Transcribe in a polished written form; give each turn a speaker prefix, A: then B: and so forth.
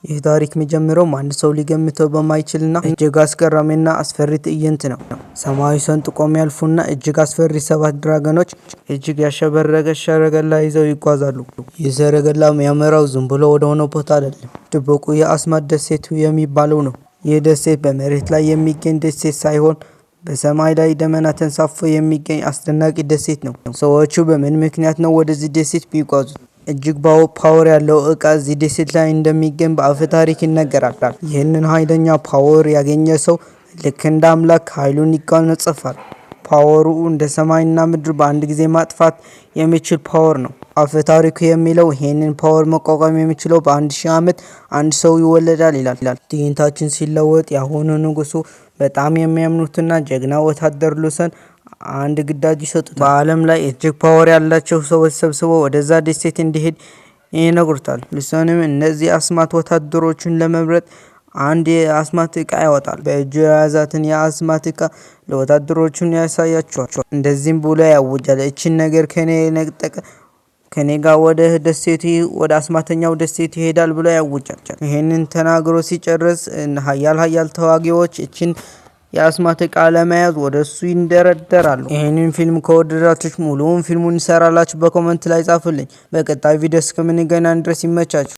A: ይህ ታሪክ የሚጀምረው አንድ ሰው ሊገምተው በማይችልና እጅግ አስገራሚና አስፈሪ ትዕይንት ነው። ሰማዩ ሰንጥቆ የሚያልፉና እጅግ አስፈሪ ሰባት dragon ኦች እጅግ ያሸበረቀ ሰረገላ ይዘው ይጓዛሉ። ይህ ሰረገላ የሚያመራው ዝም ብሎ ወደሆነ ቦታ አይደለም፣ ድብቁ የአስማት ደሴቱ የሚባለው ነው። ይህ ደሴት በመሬት ላይ የሚገኝ ደሴት ሳይሆን በሰማይ ላይ ደመና ተንሳፎ የሚገኝ አስደናቂ ደሴት ነው። ሰዎቹ በምን ምክንያት ነው ወደዚህ ደሴት ቢጓዙት? እጅግ power ያለው እቃ እዚህ ደሴት ላይ እንደሚገኝ በአፈ ታሪክ ይነገራል። ይህንን ኃይለኛ power ያገኘ ሰው ልክ እንደ አምላክ ኃይሉን ይጎናጸፋል። Power ኡ እንደ ሰማይና ምድር በአንድ ጊዜ ማጥፋት የሚችል power ነው። አፈ ታሪኩ የሚለው ይህንን power መቋቋም የሚችለው በ1000 ዓመት አንድ ሰው ይወለዳል ይላል። ትዕይንታችን ሲለወጥ የአሁኑ ንጉሱ በጣም የሚያምኑትና ጀግና ወታደር ሉሰን አንድ ግዳጅ ይሰጡታል። በዓለም ላይ እጅግ power ያላቸው ሰዎች ሰብስበው ወደዛ ደሴት እንዲሄድ ይነግሩታል። ሉሰንም እነዚህ አስማት ወታደሮችን ለመምረጥ አንድ የአስማት እቃ ያወጣል። በእጁ የያዛትን የአስማት እቃ ለወታደሮቹን ያሳያቸዋል። እንደዚህም ብሎ ያውጃል። እችን ነገር ከኔ የነጠቀ ከኔ ጋር ወደ ደሴቱ፣ ወደ አስማተኛው ደሴት ይሄዳል ብሎ ያውጃል። ይህንን ተናግሮ ሲጨርስ ሀያል ሀያል ተዋጊዎች እችን የአስማት እቃ ለመያዝ ወደ እሱ ይንደረደራሉ። ይህንን ፊልም ከወደዳችሁ ሙሉውን ፊልሙን እንሰራላችሁ በ comment ላይ ጻፉልኝ። በቀጣይ ቪዲዮ እስከምንገናኝ ድረስ ይመቻችሁ።